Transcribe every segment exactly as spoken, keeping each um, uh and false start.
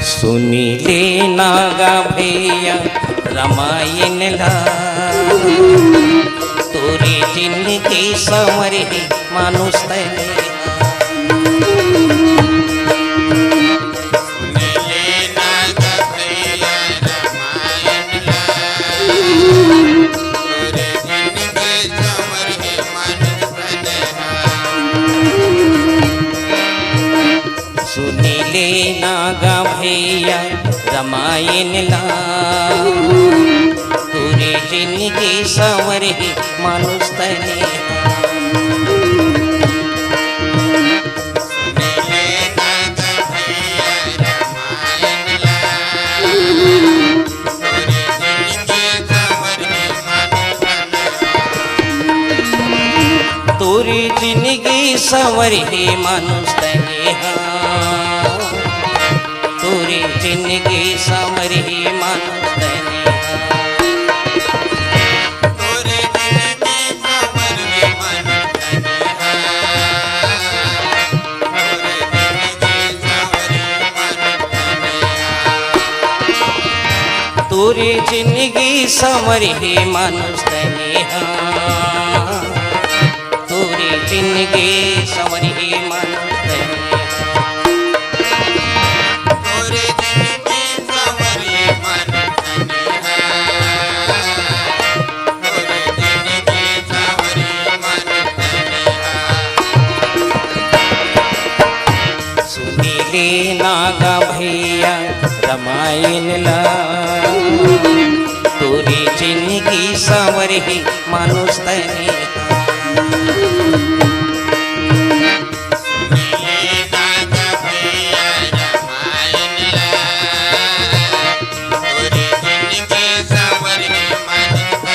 सुनी ले नागा भैया रमायन ला, तोरे जिनगी संवरही मानुष तने। सुनी ले नागा भैया रमायन ला, तोरे जिनगी संवरही मानुष तने। सुनी ले नागा भैया रमायन ला, तोरे जिनगी संवरही मानुष तने। सुनी ले नागा भैया रमायन ला, तोरे जिनगी संवरही मानुष तने। तोरे जिनगी संवरही मानुष तने हा, तोरे जिनगी संवरही मानुष तने हा। तोरे जिनगी संवरही मानुष तने हा, तोरे जिनगी संवरही मानुष तने हा। तोरे जिनगी संवरही मानुष तने हा, तोरे जिनगी संवरही मानुष तने हा। तोरे जिनगी संवरही मानुष तने हा, तोरे जिनगी संवरही मानुष तने हा। सुनी ले नागा भैया रमायन ला, तोरे जिनगी संवरही मानुष तने। सुनी ले नागा भैया रमायन ला, तोरे जिनगी संवरही मानुष तने।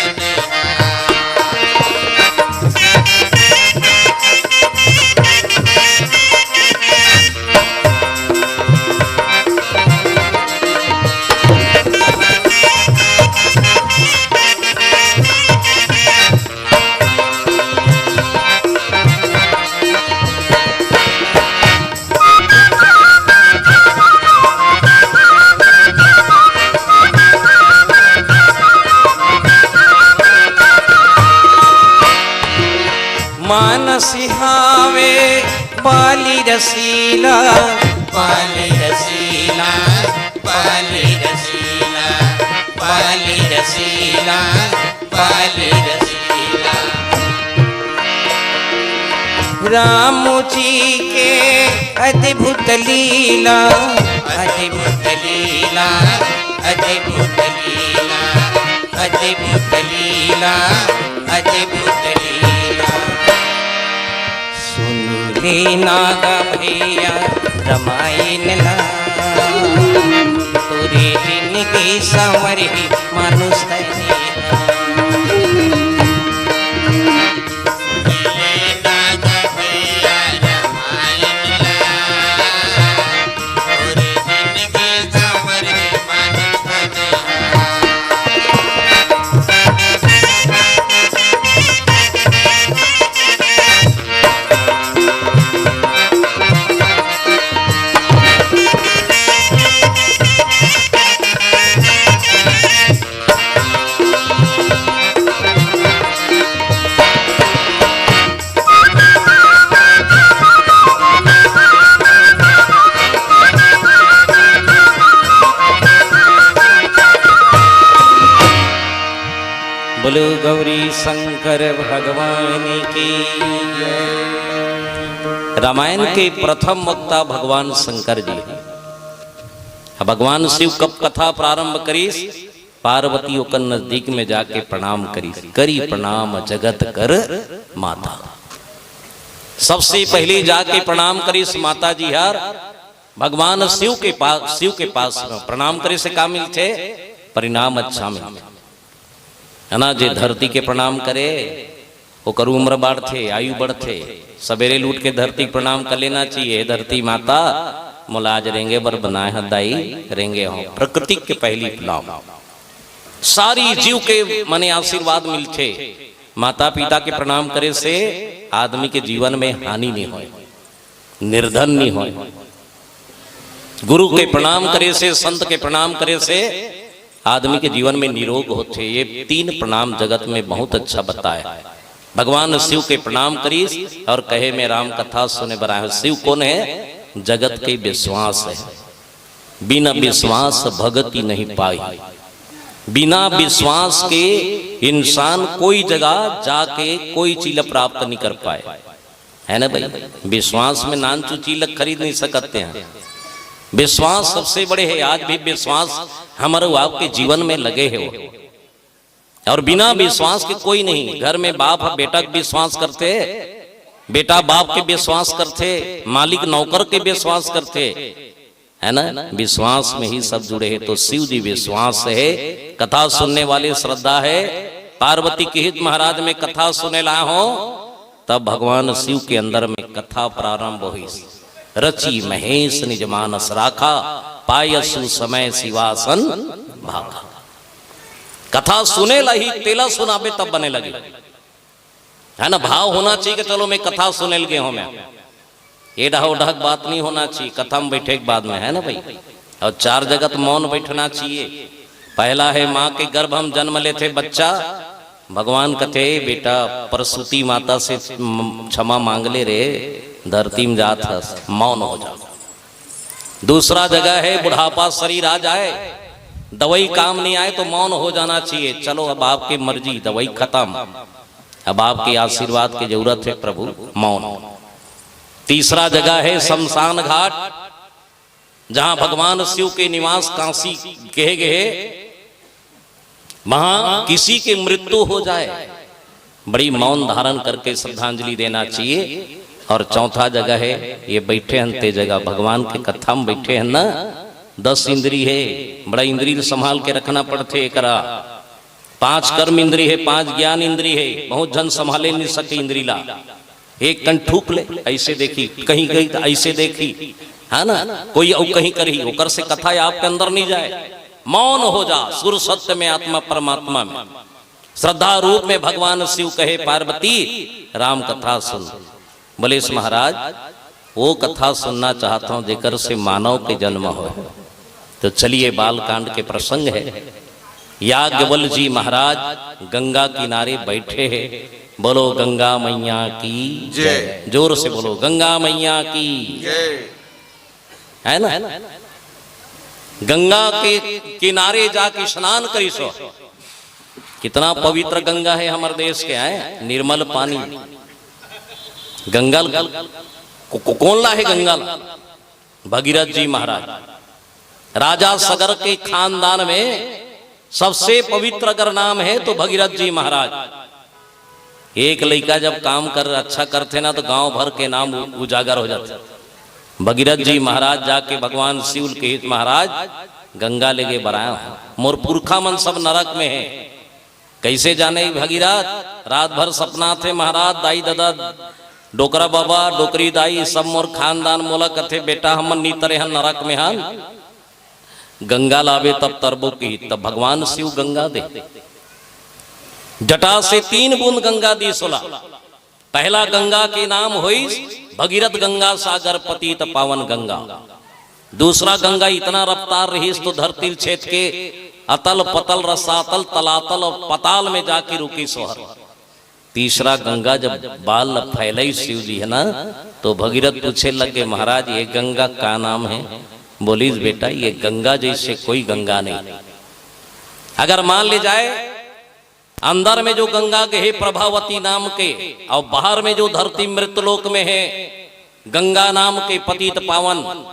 मानस हावे बाली रसीला, बाली रसीला, बाली रसीला, बाली रसीला, बाली रसीला। राम जी के अद्भुत लीला, अद्भुत लीला, अद्भुत लीला, अद्भुत लीला, अद्भुत लीला। सुनी ले नागा भैया रमायन ला, तोरे जिनगी संवरही मानुष तने। सुनी ले नागा भैया रमायन ला, तोरे जिनगी संवरही मानुष तने। बोलो गौरी शंकर भगवान की जय। रामायण के प्रथम वक्ता भगवान शंकर जी हैं। अब भगवान शिव कब कथा प्रारंभ करिस? पार्वती ओकर नजदीक में जाके प्रणाम करिस, "करी प्रणाम जगत कर माता।" सबसे पहले जाके प्रणाम करिस माता जी हर भगवान शिव के पास, शिव के पास प्रणाम करे से का मिलथे? परिणाम अच्छा मिलथे, है ना? जे धरती के प्रणाम करे, ओकर उम्र बाढ़थे, आयु बढ़थे। सबेरे ले उठ के धरती के प्रणाम कर लेना चाहिए, "हे धरती माता, मोला आज रेंगे बर बनाए ह दाई, रेंगे हो।" प्रकृति के पहली प्रणाम। सारी जीव के मने आशीर्वाद मिलथे। माता पिता के प्रणाम करे से आदमी के जीवन में हानि नहीं होय, निर्धन नहीं होय। गुरु के प्रणाम करे से, संत के प्रणाम करे से आदमी के जीवन में निरोग होथे। ये तीन प्रणाम जगत में बहुत अच्छा बताए। भगवान शिव के प्रणाम करिस और कहे, "मैं राम कथा सुने बर आए हंव।" शिव कोन हे? जगत के विश्वास हे। "बिना विश्वास भगति नहीं पाई।" बिना विश्वास के इंसान कोई जगह जाके कोई चीज ला प्राप्त नहीं कर पाए, है ना भाई? विश्वास में नानचु चीज ला खरीद नहीं सकते हैं। विश्वास सबसे बड़े हे। आज भी विश्वास हमर आपके जीवन में लगे हे वो। और बिना विश्वास के कोई नहीं। घर में बाप ह बेटा के विश्वास करथे, बेटा बाप के विश्वास करथे, मालिक नौकर के विश्वास करथे, है ना? विश्वास में ही सब जुड़े हे। तो शिव जी विश्वास हे। कथा सुनने वाले श्रद्धा हे। पार्वती किहित महाराज, मैं कथा सुने ला हंव, तब भगवान शिव के अंदर में कथा प्रारंभ होइस। "रचि महेश निज मानस राखा, पायसु समय शिवासन भाखा।" कथा सुने ला ही, तेला सुनाबे तब बने लगे, है ना? भाव होना चाहिए कि चलो मैं कथा सुने ल गे हंव, मैं ये डहा ओ डहा के बात नहीं होना चाहिए, कथा में बैठे के बाद में, है ना भाई? और चार जगह तो मौन बैठना चाहिए। पहला हे, माँ के गर्भ में जन्म लेथे बच्चा, भगवान कथे, "बेटा, प्रसूति माता से म-, क्षमा मांग ले रे, धरती में जात हस, मौन हो जा।" दूसरा जगह हे, बुढ़ापा शरीर आ जाए, दवाई काम नहीं आए तो मौन हो जाना चाहिए। चलो, अब आपकी मर्जी, दवाई खत्म, अब आपके आशीर्वाद की जरूरत है प्रभु, मौन। तीसरा जगह हे शमशान घाट, जहां भगवान शिव के निवास काशी कहे गए, वहां किसी की मृत्यु हो जाए, बड़ी मौन धारण करके श्रद्धांजलि देना चाहिए। और चौथा जगह हे, ये बैठे हन ते जगह, भगवान के कथा में बैठे हन ना, दस इंद्री हे, बड़ा इंद्री ल संभाल के रखना पड़थे एकरा। पांच कर्म इंद्री हे, पांच ज्ञान इंद्री हे, बहुत झन संभाले नहीं सके इंद्री ला। एक कन थूक ले, ऐसे देखी, कहीं गई तो ऐसे देखी, है ना? कोई अउ कहीं करही, ओकर से कथा आपके अंदर नहीं जाए। मौन हो जा, सुर सत्य में आत्मा परमात्मा में। श्रद्धा रूप में भगवान शिव कहे, "पार्वती, राम कथा सुन।" बोलिस, "महाराज, वो कथा सुनना चाहत हंव जेकर से मानव के जन्म होय।" तो चलिए, बालकांड के प्रसंग हे। याज्ञवल्क्य जी महाराज गंगा किनारे बैठे हे। बोलो गंगा मैया की जय। जोर से बोलो, गंगा मैया की जय। है ना? गंगा के किनारे जाके स्नान करिस हो। कितना पवित्र गंगा हे हमर देश के, है निर्मल पानी। गंगा ल-, को-, को-, कोन लाहे गंगा ल? भगीरथ जी महाराज। राजा सगर के खानदान में सबसे पवित्र अगर नाम हे तो भगीरथ जी महाराज। एक लइका जब काम कर, अच्छा करथे ना, तो गांव भर के नाम उ-, उजागर हो जाथे। भगीरथ जी महाराज जाके भगवान शिव ल कहिस, "महाराज, गंगा लेगे बर आय हंव, मोर पुरखा मन सब नरक में हे।" कैसे जाने भगीरथ? रात भर सपना थे महाराज, दाई ददा, डोकरा बाबा, डोकरी दाई, सब मोर खानदान मोला कथे, "बेटा, हमन नी तरे हन, नरक में हन, गंगा लाबे तब तरबो," कहिस। तब भगवान शिव गंगा दे, जटा से तीन बूंद गंगा दीस ओला। पहला गंगा के नाम होइस भगीरथ गंगा, सागर पतित पावन गंगा। दूसरा गंगा इतना रफ्तार रहिस तो धरती ल छेद के अतल पतल रसातल तलातल और पताल में जाके रुकिस ओहर। तीसरा गंगा जब बाल ल फैलाइस शिव जी, है ना, तो भगीरथ पूछे लगे, "महाराज, ये गंगा का नाम हे?" बोलिस, "बेटा, ये गंगा जैसे कोई गंगा नहीं।" अगर मान ले जाए, अंदर में जो गंगा गे हे प्रभावती नाम के, और बाहर में जो धरती मृतलोक में हे गंगा नाम के पतित पावन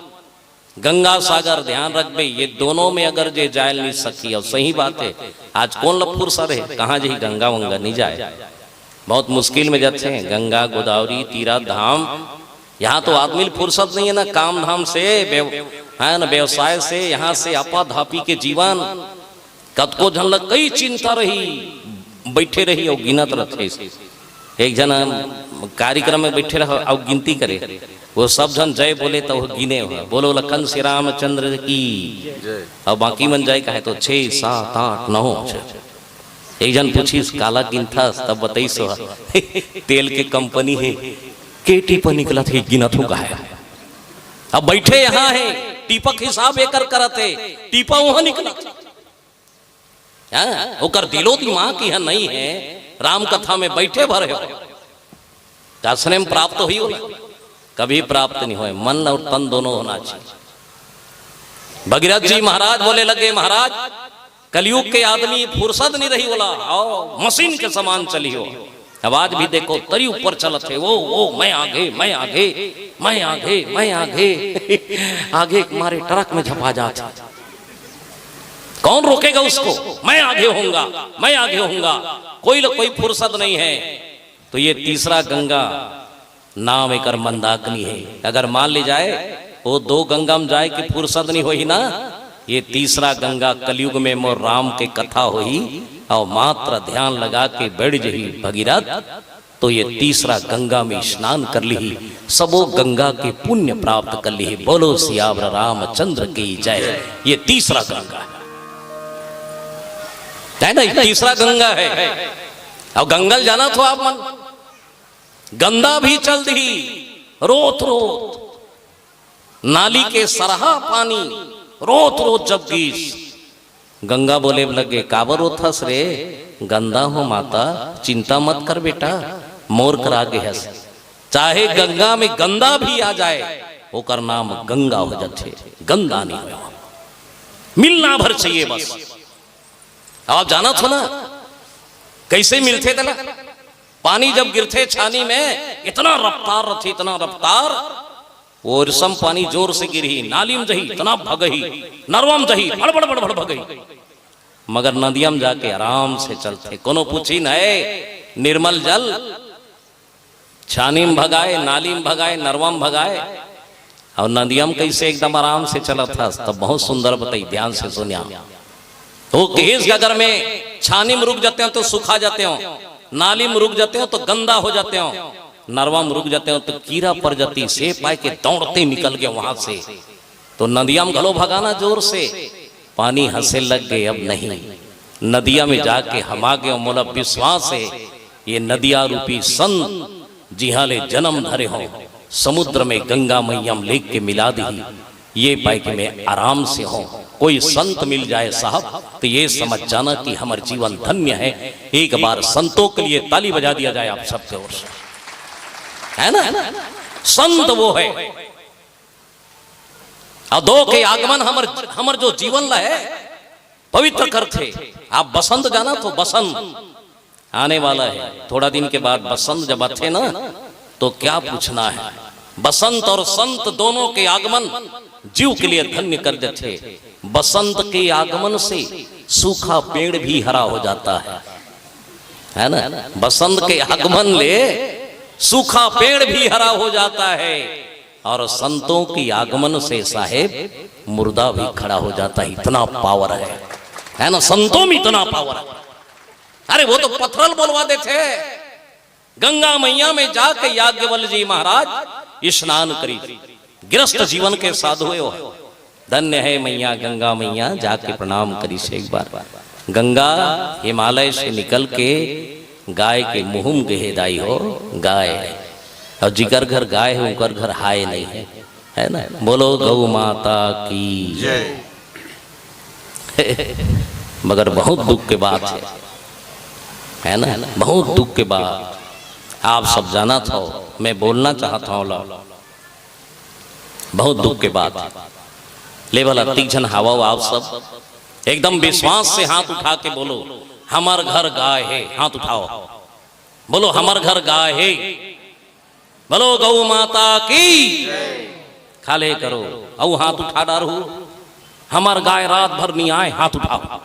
गंगा सागर, ध्यान रखबे, ये दोनों में अगर जे जाय ल नहीं सकही, और सही बात हे, आज कोन ल फुर्सत हे, कहाँ जही गंगा वंगा नहीं जाय, बहुत मुश्किल में जाथे। गंगा गोदावरी तीरथ धाम, यहाँ तो आदमी ल फुर्सत नहीं हे ना, काम धाम से, व्यव-, है ना, व्यवसाय से, यहाँ से आपाधापी के जीवन, कतको झन ल कई चिंता रही, बैठे रही और गिनत रथे। एक झन कार्यक्रम में बैठे रहा और गिनती करे, वो सब झन जय बोले तो वो गिने हुए, "बोलो लखन श्री रामचंद्र की।" जय। और बाकी मन जय कहे तो छः, सात, आठ, नौ। एक झन पूछिस, "काला गिनथस?" तब बताइस, "तेल के कंपनी हे, केटी पर निकलत हे, गिनत हों कहे।" अब बइठे यहाँ हे, टीपा के हिसाब एकर करत हे, टीपा उहाँ निकलत हे। हाँ, ओकर दिलो दिमाग इहाँ नइ हे, राम कथा में बइठे भर हे। त असने म प्राप्त होही ओला? कभी प्राप्त नइ होय। मन अउ तन दोनों होना चाहिए। भगीरथ जी महाराज बोले लगे, महाराज, कलयुग के आदमी फुरसत नइ रही ओला, अउ मशीन के समान चलही ओ। अब आज भी देखो, तरी ऊपर चलत हे, ओ, ओ, मैं आगे, मैं आगे, मैं आगे, मैं आगे। आगे के मारे ट्रक में झपा जात हे। कौन रोकेगा उसको? मैं आगे होऊंगा, मैं आगे होऊंगा। कोई ल कोई फुरसत नइ हे। त ये तीसरा गंगा नाम एकर मंदाकिनी हे। अगर मान ली जाए, ओ दो गंगा म जाए के फुरसत नइ होही ना, ये तीसरा गंगा कलयुग में मोर राम के कथा होही, अउ मात्र ध्यान लगा के बइठ जही भगीरथ, त ये तीसरा गंगा में स्नान कर लिही, सबो गंगा के पुण्य प्राप्त कर लिही। बोलो सियावर रामचंद्र की जय। ये तीसरा गंगा हे। हे ना, ये तीसरा गंगा हे। अउ गंगा ल जानत हो आप मन? गंदा भी चल दिही, रोत रोत। नाली के सरहा पानी रोत रोत जब गिस, गंगा बोले लगे, काबर रोथस रे? गंदा हों माता, चिंता मत कर बेटा, मोर करा गे हस। चाहे गंगा में गंदा भी आ जाए, ओकर नाम गंगा हो जाथे, गंदा नइ होय। मिलना भर चाहिए बस। अब आप जानत हो ना, कइसे मिलथे तेला? पानी जब गिरथे छानी में, इतना रफ्तार रथे, इतना रफ्तार, ओ रिसम पानी जोर से गिरही, नाली म जही, इतना भगही, नरवा म जही, भड़ भड़ भड़ भड़ भगही। मगर नदिया म जाके आराम से चलथे, कोनो पूछही न, ए, निर्मल जल, छानी म भगाए, नाली म भगाए, नरवा म भगाए, अउ नदिया म कइसे एकदम आराम से चलत हस, त बहुत सुंदर बताही, ध्यान से सुनिया। ओ कहिस, अगर मैं छानी म रुक जातेंव त सुखा जातेंव, नाली म रुक जातेंव त गंदा हो जातेंव, नरवा म रुक जातेंव त कीरा पर जातिस, ए पाय के दौड़ते निकल गे वहां से। त नदिया म घलो भगाना जोर से, पानी हंसे लग गे, अब नहीं, नदिया में जाके हमा गेंव, मोला विश्वास हे, ये नदिया रूपी संत जिहां ले जनम धरे हों, समुद्र में गंगा मइया म लेग के मिला दिही, ये पाय के मैं आराम से हों। कोई संत मिल जाए साहब, त ये समझ जाना कि हमर जीवन धन्य हे। एक बार संतों के लिए ताली बजा दिया जाए आप सबके ओर से, हे ना? संत वो हे। अउ दो के आगमन हमर, हमर जो जीवन ला हे, पवित्र करथे। आप बसंत जानत हो, बसंत आने वाला हे, थोड़ा दिन के बाद बसंत जब आथे ना, त क्या पूछना हे। बसंत अउ संत दोनों के आगमन जीव के लिए धन्य कर देथे। बसंत के आगमन से सूखा पेड़ भी हरा हो जाता हे, हे ना? बसंत के आगमन ले सूखा पेड़ भी हरा हो जाता हे। अउ संतों के आगमन से साहेब मुर्दा भी खड़ा हो जाता हे, इतना पावर हे, हे ना? संतों में इतना पावर हे। अरे वो तो पथरा ल बोलवा देथे। गंगा मइया में जाके याज्ञवल्क्य जी महाराज स्नान करिस, गृहस्थ जीवन के साधु हे। धन्य हे मइया गंगा मइया, जाके प्रणाम करिस एक बार। गंगा हिमालय से निकल के गाय के मुंह म गे दाई हो, गाय। अउ जिकर घर गाय हे, उकर घर हाय नइ हे, हे ना? बोलो गौ माता की। जय। मगर बहुत दुख के बात हे, हे ना? बहुत दुख के बात। आप सब जानत हो, मैं बोलना चाहत हों ला, बहुत दुख के बात हे। ले भला तीन झन हावव आप सब, एकदम विश्वास से हाथ उठा के बोलो, हमर घर गाय हे। हाथ उठाओ, बोलो, हमर घर गाय हे। बोलो गौ माता की। खाल्हे करो, अउ हाथ उठा डारहू, हमर गाय रात भर नइ आय। हाथ उठाओ।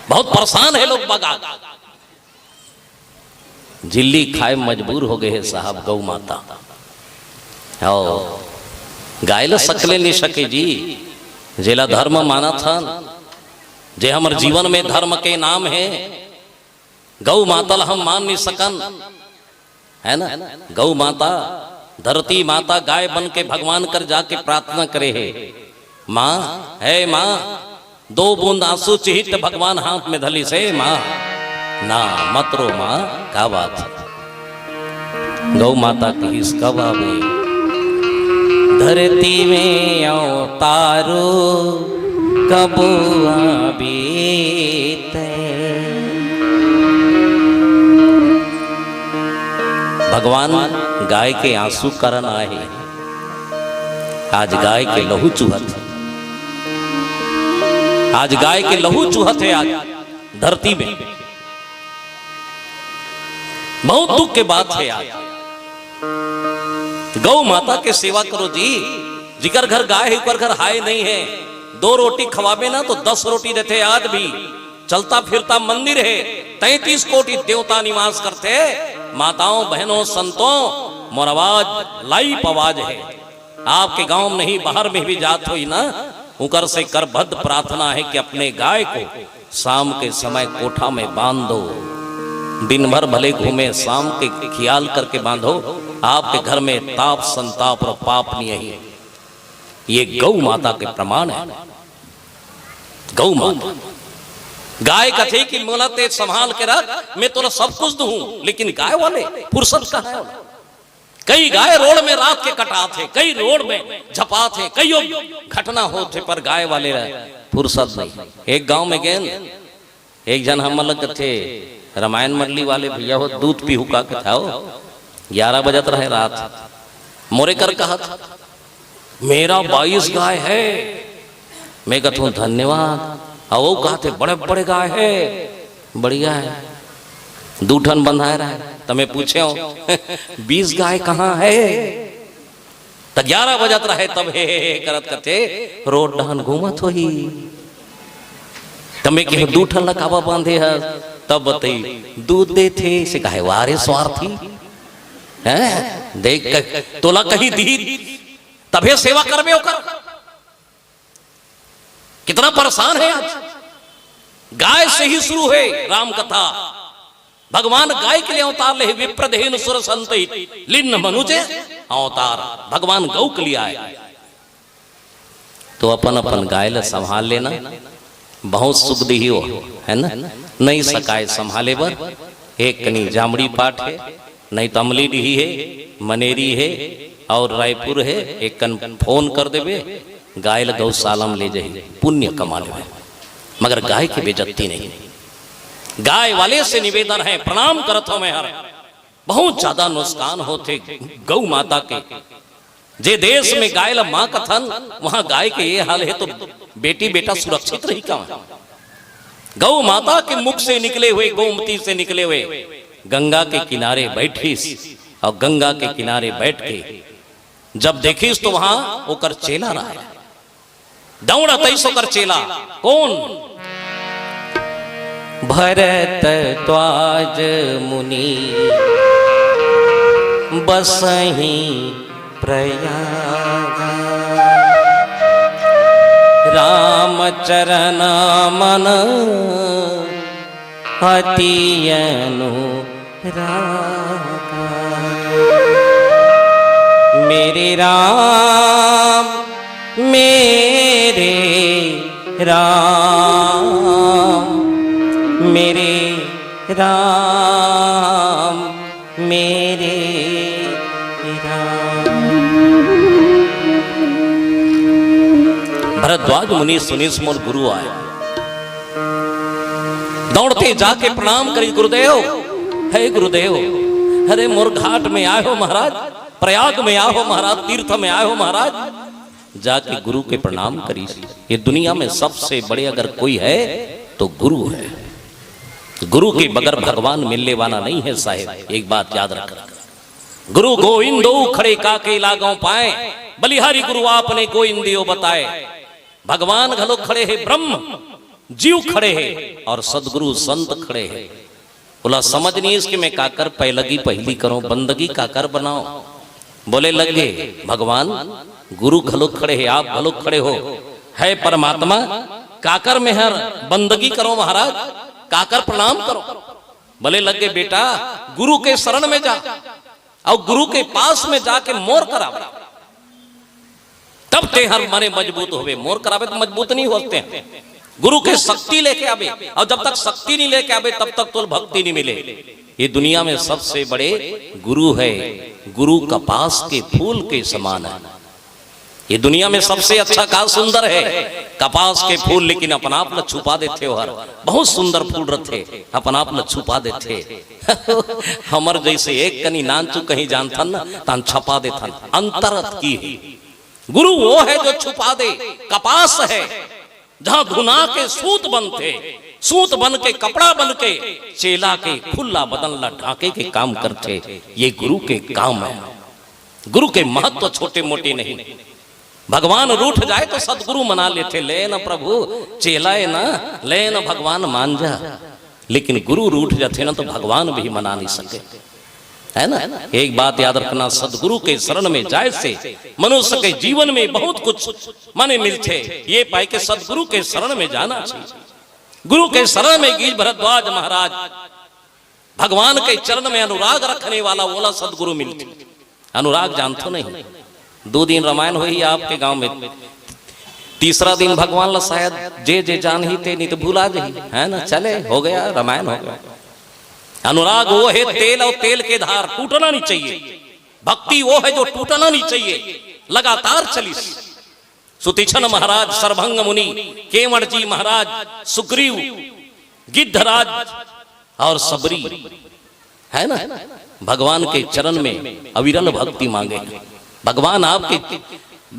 बहुत परेशान हे लोग बगा, जिल्ली खाय म मजबूर हो गे हे साहब गौ माता। हव, गाय ल सकले नइ सके जी, जेला धर्म मानत हन, जे हमर जीवन में धर्म के नाम हे, गौ माता ल हम मान नइ सकन, हे ना? गौ माता, धरती माता, गाय बन के भगवान कर जाके प्रार्थना करे हे, माँ, हे माँ, दो बूंद आंसू चिहित भगवान हाथ में धलिस हे, माँ, ना, मत रो माँ, का बात हे? गौ माता कहिस, कब आबे? धरती में अवतारो कबो आबे तैं। भगवान गाय के आंसू कारण आए हे। आज गाय के लहू चुहत हे। आज गाय के लहू चुहत हे। आज धरती में बहुत दुख के बात हे। आज गौ माता के सेवा करो जी। जिकर घर गाय हे, उकर घर हाय नहीं हे। दो रोटी खवाबे ना तो दस रोटी देथे। आज भी चलता फिरता मंदिर हे, तैंतीस कोटि देवता निवास करथे। माताओं, बहनों, संतों, मोर आवाज live आवाज हे। आपके गांव में नहीं, बाहर में भी जात होई ना, उकर से करबद्ध प्रार्थना हे कि अपने गाय को शाम के समय कोठा में बांध दो। दिन भर भले घूमे, शाम के खियाल करके बांधो। आपके घर में ताप, संताप और पाप नहीं आही। ये गौ माता के प्रमाण हे। गौ माता, गाय कथे कि मोला तें संभाल के रख, मैं तोला सब कुछ दूहूं, लेकिन गाय वाले फुरसत कहां हे? कई गाय रोड में रात के कटात हे, कई रोड में झपात हे, कई घटना होत हे, पर गाय वाले ला फुरसत नहीं। एक गांव में गेन, एक झन हमन ला कथे, रामायण मंडली वाले भैया हो, दूध पीहू का कथे हो, ग्यारह बजत रहे रात, मोरे कर कहत, "मेरा बाईस गाय हे।" मैं कथूं, "धन्यवाद।" अउ वो कहत हे, "बड़े बड़े गाय हे, बढ़िया हे।" दू ठन बंधाए रहे, त मैं पूछेंव, "बीस गाय कहां हे?" त ग्यारह बजत रहे, तब हे, हे, हे करत कथे, "रोड डहन घूमत होही।" त मैं कहेंव, "दू ठन ला काबर बांधे हस?" तब बतई, "दूध देथे।" से कहे, "वाह रे स्वार्थी, हैं? देख, क-, तोला कहीं दिही, तभे सेवा करबे ओकर।" कितना परेशान हे आज। गाय से ही शुरू हे राम कथा। भगवान गाय के लिए अवतार ले हे, "विप्रधेनु सुरसंत हित, लीन्ह मनुज अवतार।" भगवान गौ के लिए आए। तो अपन अपन गाय ला संभाल लेना, बहुत सुख दिही हो, हे ना? नहीं सकाय संभाले बर, एक कनी जामड़ी पाट हे, नहीं तो अमली डीही हे, मनेरी हे अउ रायपुर हे, एक कन फोन कर देबे, गाय ल गौशाला म ले जाही, पुण्य कमा लेबे। मगर गाय के बेइज्जती नहीं। गाय वाले से निवेदन हे, प्रणाम करत हों मैं हर, बहुत ज्यादा नुकसान होथे गौ माता के। जे देश में गाय ल मां कथन, वहां गाय के ये हाल हे तो बेटी बेटा सुरक्षित रही का? गौ माता के मुख से निकले हुए, गोमती से निकले हुए गंगा के किनारे बैठिस अउ गंगा के किनारे बैठ के जब देखिस तो वहां ओकर चेला रहे। दौड़त आइस ओकर चेला। कोन? भरद्वाज मुनि बसहि प्रयाग। रामचरण मन अति अनुराग। मेरे राम, मेरे राम, मेरे राम, मेरे राम। भरद्वाज मुनि सुनिस मोर गुरु आय। दौड़ते जाके प्रणाम करिस, "गुरुदेव, हे गुरुदेव, अरे मोर घाट में आए हो महाराज, प्रयाग में आए हो महाराज, तीर्थ में आए हो महाराज।" जाके गुरु के प्रणाम करिस। ये दुनिया में सबसे बड़े अगर कोई हे तो गुरु हे। गुरु के बगर भगवान मिलने वाला नहीं हे साहेब, एक बात याद रखना। गुरु गोविंदो खड़े काके लागों पाए, बलिहारी गुरु आपने गोविंदियो बताए। भगवान घलो खड़े हे, ब्रह्म जीव खड़े हे अउ सदगुरु संत खड़े हे। ओला समझ नइ आइस कि मैं काकर पैलगी पहिली करों, बंदगी काकर बनाओं। बोले लगे, भगवान गुरु घलो खड़े हे, आप घलो खड़े हो, हे परमात्मा, काकर मेहर बंदगी करों महाराज, काकर प्रणाम करों? बोले लगे, बेटा, गुरु के शरण में जा, अउ गुरु के पास में जाके मोर करा बे, तब तेहर मने मजबूत होबे। मोर करा बे त मजबूत नइ होस तेहर। गुरु के शक्ति लेके आबे, अउ जब तक शक्ति नइ लेके आबे, तब तक तोला भक्ति नइ मिले। ये दुनिया में सबसे बड़े गुरु हे, गुरु कपास के फूल के समान हे। ये दुनिया में सबसे अच्छा का सुंदर हे? कपास के फूल, लेकिन अपन आप ल छुपा देथे। ओहर बहुत सुंदर फूल रथे, अपन आप ल छुपा देथे। हमर जइसे एक कनी नानचुक कहीं जानथन न, तहन छपा देथन। अंतर अतकी हे। गुरु वो हे जो छुपा दे, कपास हे जहाँ धुना के सूत बनथे, सूत बन के, कपड़ा बन के चेला के खुल्ला बदन ला ढांके के काम करथे। ये गुरु के काम हे। गुरु के महत्व छोटे मोटे नहीं। भगवान रूठ जाए तो सदगुरु मना लेथे, "ले न प्रभु, चेला ए ना, ले न भगवान मान जा।" लेकिन गुरु रूठ जाथे ना तो भगवान भी मना नहीं सके, है ना? एक बात याद रखना, सदगुरु के शरण में जाए से मनुष्य के जीवन में बहुत कुछ माने मिलथे। ये पाए के सदगुरु के शरण में जाना चाहिए। गुरु के शरण में गिरी भरद्वाज महाराज भगवान के चरण में अनुराग रखने वाला ओला सदगुरु मिलथे। अनुराग जानथो नहीं, दो दिन रामायण होही आपके गांव में, तीसरा दिन भगवान ला शायद जे जे जानही ते नहीं तो भुला जही, है ना? चले, हो गया, रामायण हो गया। अनुराग वो हे तेल और तेल के धार, टूटना नहीं चाहिए। भक्ति वो हे जो टूटना नहीं चाहिए, लगातार चलिस। सुतीक्षण महाराज, सरभंग मुनि, केवट जी महाराज, सुग्रीव, गिद्धराज और सबरी, है ना, भगवान के चरण में अविरल भक्ति मांगे। भगवान आपके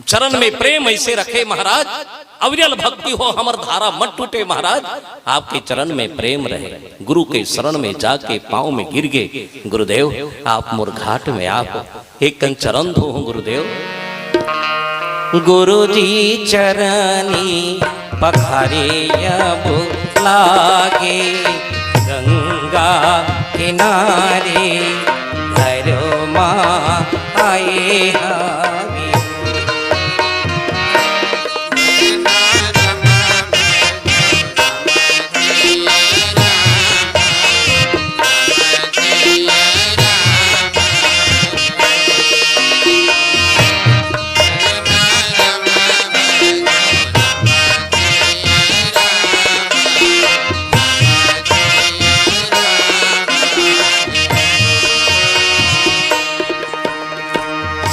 चरण में प्रेम ऐसे रखे महाराज, अविरल भक्ति हो हमर धारा मत टूटे महाराज, आपके चरण में प्रेम रहे। गुरु के शरण में जाके पाँव में गिर गे, गुरुदेव आप मोर घाट में आहो, एक कन चरण धोहूं गुरुदेव। गुरुजी चरनी पखारे अब लागे, गंगा किनारे घरो मा आए हवे।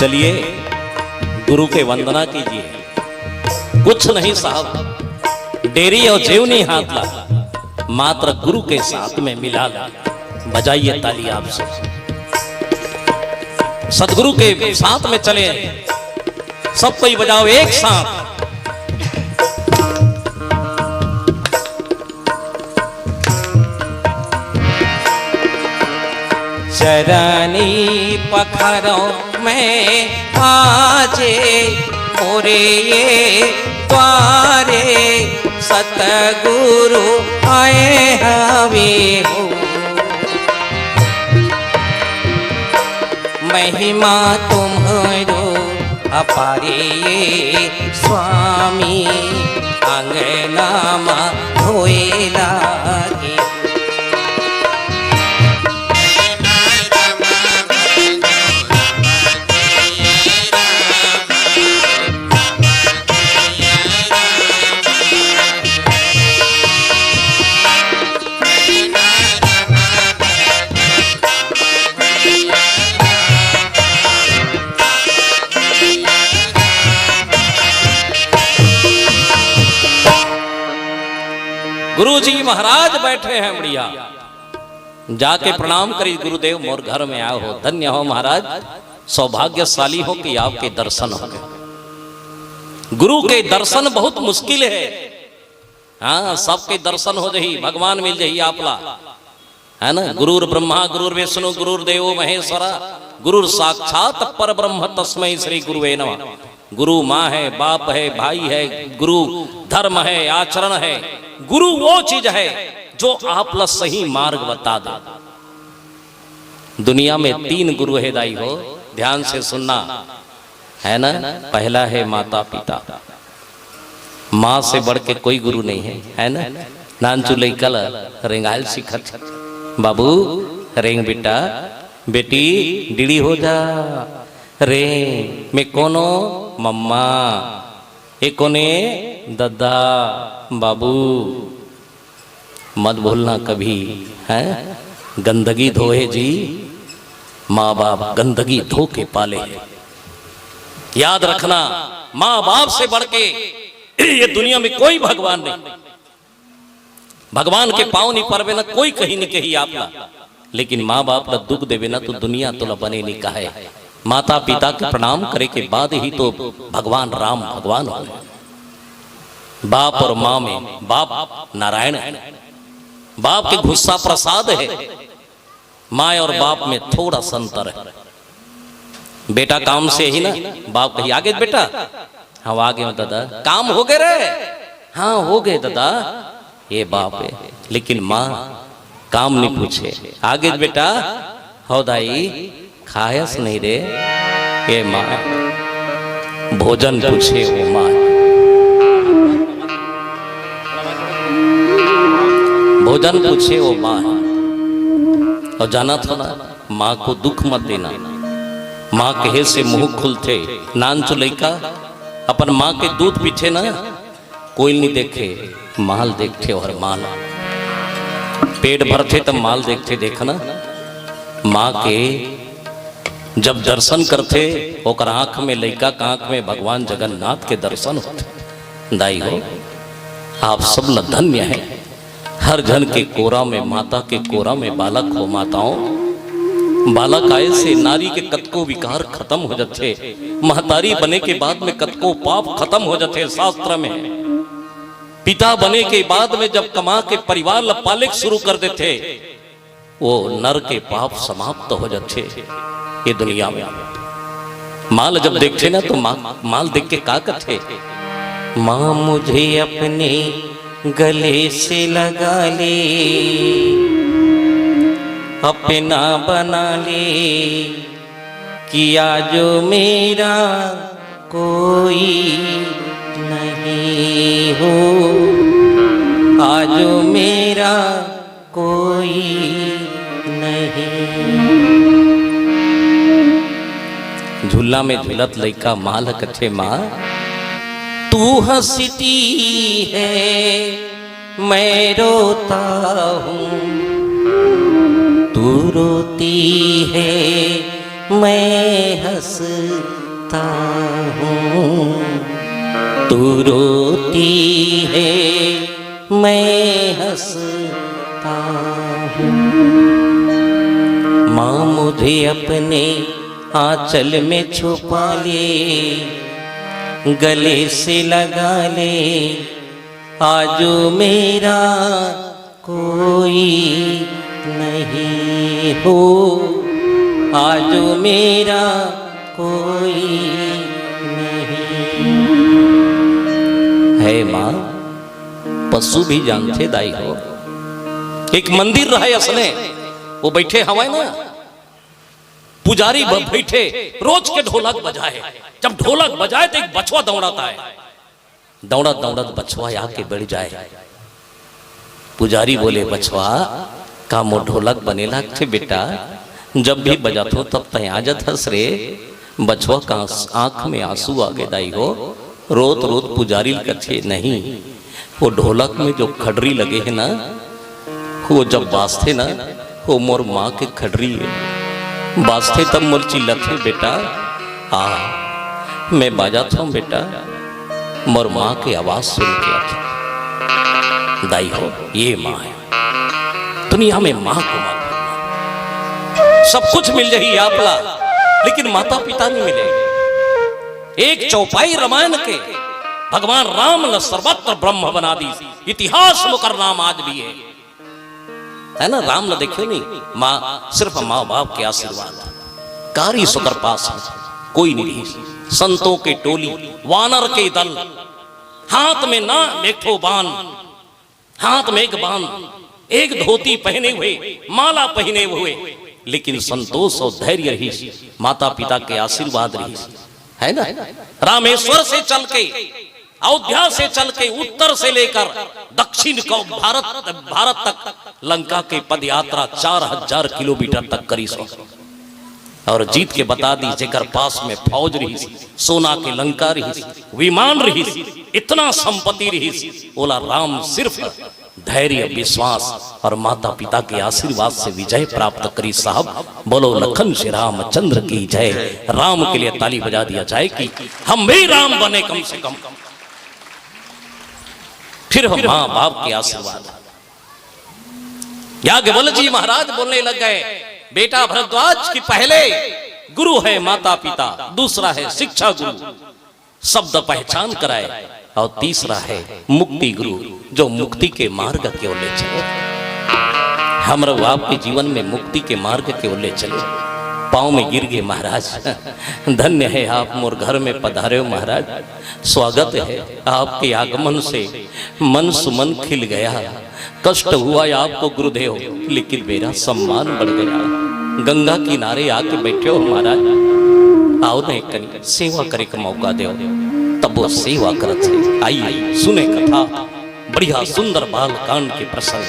चलिए, गुरु के वंदना कीजिए। कुछ नहीं साहब, डेरी और जेवनी हाथ ला, मात्र गुरु के साथ में मिला ला। बजाइए ताली आप सब। सदगुरु के साथ में चले, सब कोई बजाओ एक साथ। चरनी पखरो में आजे, मोरे ये द्वारे सतगुरु आए हवे हो। महिमा तुम्हरो अपारे ये स्वामी, अंगना मा धोए लागे। गुरु जी महाराज बैठे हैं, बढ़िया। जाके प्रणाम करी, "गुरुदेव मोर घर में आए हो, धन्य हो महाराज, सौभाग्यशाली हो कि आपके दर्शन हो गए।" गुरु के दर्शन बहुत मुश्किल है। हाँ, सबके दर्शन हो जही, भगवान मिल जही आप ला, है ना? गुरुर ब्रह्मा, गुरुर विष्णु, गुरुर देवो महेश्वरा, गुरुर साक्षात पर ब्रह्म, तस्मै श्री गुरुवे नमः। गुरु माँ है, बाप है, भाई है, गुरु धर्म है, आचरण है। गुरु वो चीज है जो आप ला सही मार्ग बता दे। दुनिया में तीन गुरु है दाई हो, ध्यान से सुनना, है ना? पहला है माता पिता, माँ से बढ़ के कोई गुरु नहीं है, है ना? नानचु लइका ल रेंगायल सिखत, "बाबू, रेंग बेटा, बेटी, डीड़ी हो जा, रेंग, में कोनो मम्मा, ए कोने ददा, बाबू।" मत भूलना कभी, हैं? गंदगी धोए जी, माँ बाप गंदगी धो के पाले हैं। याद रखना, माँ बाप से बढ़ के ये दुनिया में कोई भगवान नहीं। भगवान के पाँव नहीं परबे ना, कोई कहीं नहीं कही आप ला, लेकिन माँ बाप ला दुख देवे ना तो दुनिया तोला बने नहीं कहे। माता पिता के प्रणाम करे के बाद ही तो भगवान राम भगवान हो। बाप और माँ में बाप नारायण है, बाप के गुस्सा प्रसाद है, माँ और बाप में थोड़ा सा अंतर है। बेटा काम से ही ना, बाप कही, "आगे बेटा।" "हाँ, आगे हूँ दादा।" "काम हो गए रे?" "हाँ, हो गए दादा।" ये बाप है। लेकिन माँ काम नहीं पूछे। "आगे बेटा?" "हो दाई।" "खायस नहीं रे?" ये माँ भोजन पूछे वो माँ, भोजन पूछे वो माँ। और जाना था ना, माँ को दुख मत देना। माँ कहे से मुंह खुलथे। नान चो लइका अपन माँ के दूध पीथे ना, कोई नहीं देखे, माल देखथे और माल पेट भरथे तब माल देखथे। देखना, माँ के जब दर्शन करथे, ओकर आंख में, लइका के आंख में भगवान जगन्नाथ के दर्शन होथे। दाई हो, आप सब ल धन्य है। हर झन के कोरा में, माता के कोरा में बालक हो माताओं। बालक आए से नारी के कतको विकार खत्म हो जाथे। महतारी बने के बाद में कतको पाप खत्म हो जाथे। शास्त्र में पिता बने के बाद में जब कमा के परिवार ल पाले के शुरू कर देथे, वो नर के पाप समाप्त हो जाथे। ये दुनिया में माल जब देखथे ना तो माँ, माल देख के का कथे? "माँ मुझे अपने गले से लगा ले, अपना बना ले, कि आज मेरा कोई नहीं हो, आज मेरा कोई नहीं।" झूला में झूलत लइका माँ ल कथे, "माँ, तू हंसती है, मैं रोता हूँ, तू रोती है, मैं हंसता हूँ, तू रोती है, मैं हंसता हूँ।" माँ मुझे अपने आंचल में छुपा ले, गले से लगा ले, आजो मेरा कोई नहीं हो, आजो मेरा कोई नहीं। है माँ, पशु भी जानथे दाई हो। एक मंदिर रहे असने, वो बैठे हवय ना, पुजारी ब-, बैठे, रोज के ढोलक बजाए। जब ढोलक बजाए तो एक बछवा दौड़त आए, दौड़त दौड़त बछवा आके बैठ जाए। पुजारी बोले, "बछवा, का मोर ढोलक बने लागथे बेटा? जब भी बजाथो तब तैं आ जाथस रे।" बछवा का आंस-, आंख में आंसू आ गे दाई हो। रोत रोत पुजारी ल कथे, "नहीं, वो ढोलक में जो खड़री लगे है ना, वो जब बाजथे ना, वो मोर माँ के खड़री है। बाजथे तब मोर चिल्लथे, 'बेटा, आ, मैं बाजत हूँ बेटा, मोर माँ के आवाज सुन के आथे।'" दाई हो, ये माँ है। दुनिया में माँ को मत भूलना। सब कुछ मिल जाही आप ला, लेकिन माता पिता नहीं मिले। एक चौपाई रामायण के भगवान राम ल सर्वत्र ब्रह्म बना दी। इतिहास में ओकर नाम आज भी है, है ना? राम ल देखियो नहीं, माँ, सिर्फ माँ बाप के आशीर्वाद। कारी सुकर पास में कोई नहीं रही। संतों के टोली, वानर के दल, हाथ में ना एक ठो बाण, हाथ में एक बाण, एक धोती पहने हुए, माला पहने हुए, लेकिन संतोष और धैर्य रही, माता पिता के आशीर्वाद रही, है ना? रामेश्वर से चल के, अयोध्या से चल के, उत्तर से लेकर दक्षिण को भारत, भारत तक लंका के पदयात्रा चार हजार किलोमीटर तक करी सो। और जीत के बता दी, जेकर पास में फौज रही, सोना के लंका रही, विमान रही, इतना संपत्ति रही, ओला राम सिर्फ धैर्य, विश्वास और माता पिता के आशीर्वाद से विजय प्राप्त करी साहब। बोलो लखन श्री रामचंद्र की जय। राम के लिए ताली बजा दिया जाए कि हम भी राम बने कम से कम। फिर हम माँ बाप के आशीर्वाद। याज्ञवल्क्य जी महाराज बोलने लग गए, बेटा भरद्वाज, कि पहले गुरु है माता पिता, दूसरा है शिक्षा गुरु, शब्द पहचान कराए, और तीसरा है मुक्ति गुरु, जो मुक्ति के मार्ग के ओर ले चले। हमरो आपके जीवन में मुक्ति के मार्ग के ओर ले चले। पाँव में गिर गए महाराज। धन्य है आप मोर घर में पधारे हो महाराज। स्वागत है, आपके आगमन से मन सुमन खिल गया। कष्ट हुआ आपको गुरुदेव, लेकिन मेरा सम्मान बढ़ गया। गंगा किनारे आके बैठे हो महाराज, आओ न एक कनी सेवा करे का मौका दो। तब वो सेवा करत है। आइए सुने कथा, बढ़िया सुंदर बाल कांड के प्रसंग।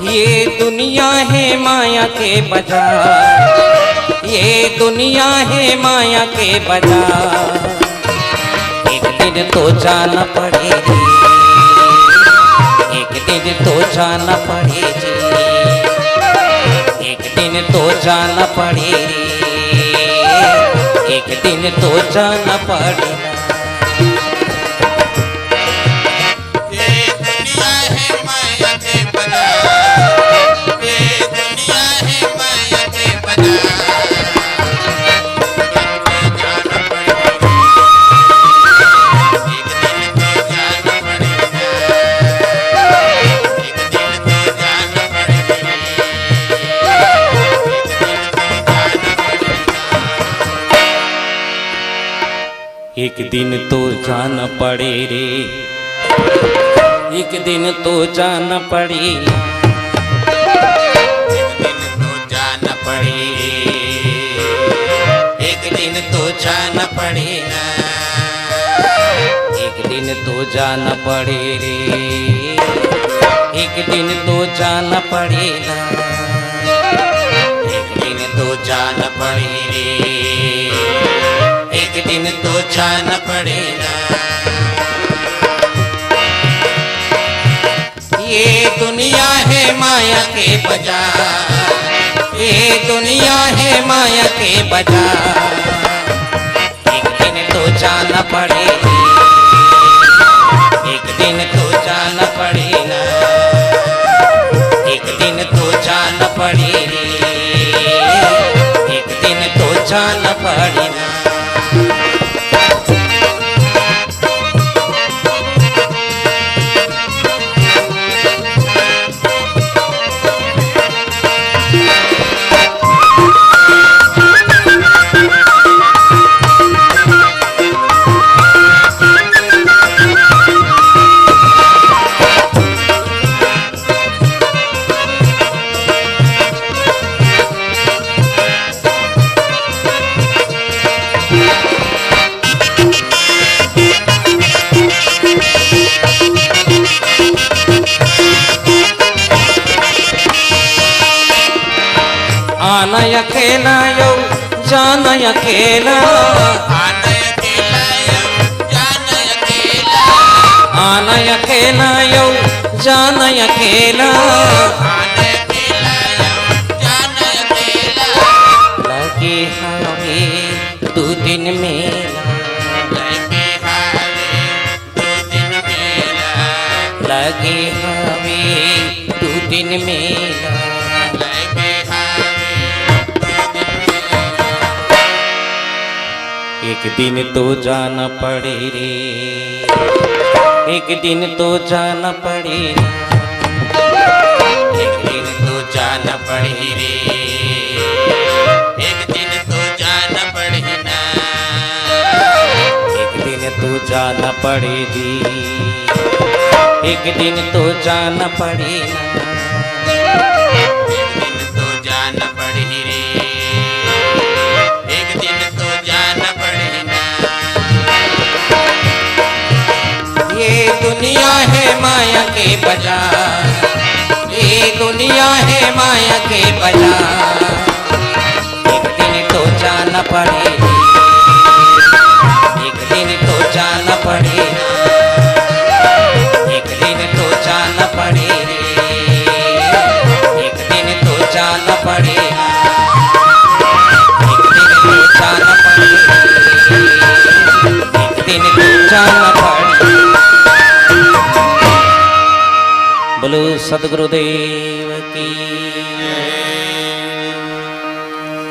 ये दुनिया है माया के बाजार, ये दुनिया है माया के बाजार। एक दिन तो जाना पड़ेगी, एक दिन तो जाना पड़ेगी, एक दिन तो जाना पड़ेगी, एक दिन तो जाना पड़ेगा। ये दुनिया है माया के बाजार, ये दुनिया है माया के बाजार। एक दिन तो जाना पड़े रे, एक दिन तो जाना पड़े। एक दिन तो जाना पड़े रे, एक दिन तो जाना पड़े ना। एक दिन तो जाना पड़े रे, एक दिन तो जाना पड़े ना। एक दिन तो जाना पड़े रे, एक दिन तो जाना पड़े ना। ये दुनिया है माया के बाजार, ये दुनिया है माया के बाजार। एक दिन तो जाना पड़े, एक दिन तो जाना पड़े ना, एक दिन तो जाना पड़े रे, एक दिन तो जाना पड़े ना। आना अकेला यो, जाना अकेला। आना अकेला यो, जाना अकेला। आना अकेला यो, जाना अकेला। आना अकेला यो, जाना अकेला। लगे हवे दू दिन मेला। लगे हवे दू दिन मेला। लगे हवे दू दिन मेला। लगे हवे दू दिन मेला। एक दिन तो जाना पड़ही रे, एक दिन तो जाना पड़ही ना, एक दिन तो जाना पड़ही रे, एक दिन तो जाना पड़ही ना, एक दिन तो जाना पड़ही जी, एक दिन तो जाना पड़ही ना, एक दिन तो जाना पड़ही रे, एक दिन तो जाना पड़ही ना। ये दुनिया है माया के बाजार, ये दुनिया है माया के बाजार। एक दिन तो जाना पड़ही, एक दिन तो जाना पड़ही, एक दिन तो जाना पड़ही, एक दिन तो जाना पड़ही, एक दिन तो जाना पड़ही, एक दिन तो जाना पड़ही। बोलो सदगुरुदेव की।